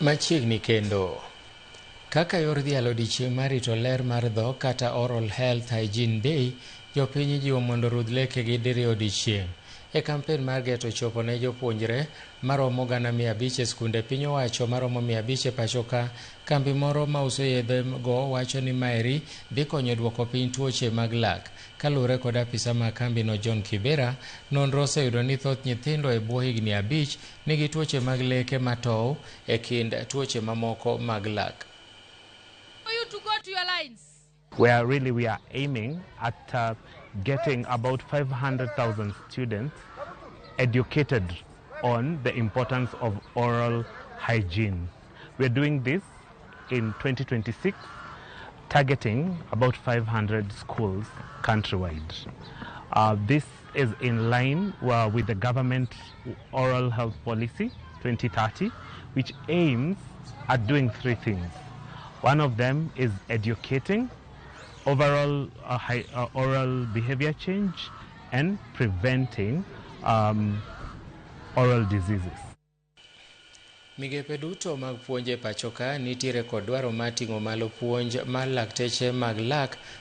Machiegni kendo. Kaka yor dhialo odiechieng' mar rito ler mar dhok kata Oral Health Hygiene Day, jopiny ijiwo mondo orudh lekegi diriyo odiechieng'. E kampen mar geto chopo ne jopuonjre maromo 500,000 e skunde piny owacho maromo 500 e pacho ka, kambi moro mauso yedhe go wacho ni maeri dhi konyo duoko piny tuoche mag lak. Kaluwore kod apisa ma kambino John Kibera, nonro oseyudo ni thoth nyithindo e bwo higni 5 nigi tuoche mag leke matow e kind tuoche mamoko mag lak. You to go to your lines. Where really we are aiming at getting about 500,000 students educated on the importance of oral hygiene. We are doing this in 2026, targeting about 500 schools countrywide. This is in line with the government oral health policy 2030, which aims at doing three things. One of them is educating overall oral behavior change and preventing oral diseases. Migepe duto mag puonj e pacho ka nitiere kod dwaro mar ting'o malo puonj mar lakteche mag lak.